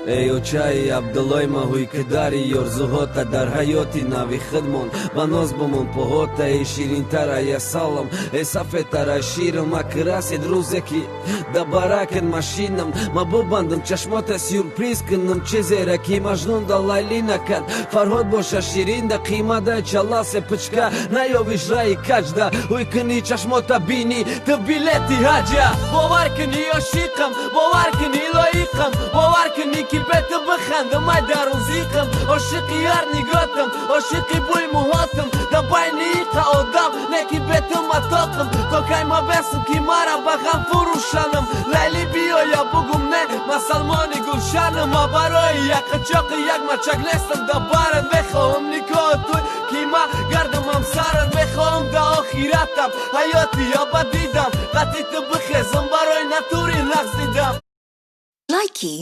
Эй очаи Абдуллои, ма ҳуйкидари орзуҳота дар ҳаёти нави худмон ба ноз бумон поҳота. Эй ширинтара ясалам, эй сафедтара ширам, ма расид рӯзе ки да баракат машинам, ма бубандам чашмота, сюрприз кунам, чизера ки Мажнун да Лайли накард, Фарҳод боша ширин да қимада чаласе пичка наёвиш раи каҷда ҳуй кунӣ, чашмота бинӣ ту билети ҳаҷа. Бовар кунӣ, ошиқам, бовар кунӣ, лоиқам, бовар кунӣ, ки бе ту бихандам, ай дарун зиқам. Ошиқи ҳар нигоҳтам, ошиқи бӯи муҳотам, да байни иқа одам не ки бе ту матоқам. То кай ма бесам, ки мара ба ғам фурӯшанам? Лайли, биёя бугум, не масалмони гулшанам, ма барои як қичоқи як мачак нестам да барат. Мехоҳам никоҳ туй, ки ма гардам ҳамсарат. Мехоҳам да охиратам ҳаёти абадидам қати ту бихезам, барои натури нағз дидам. Likey.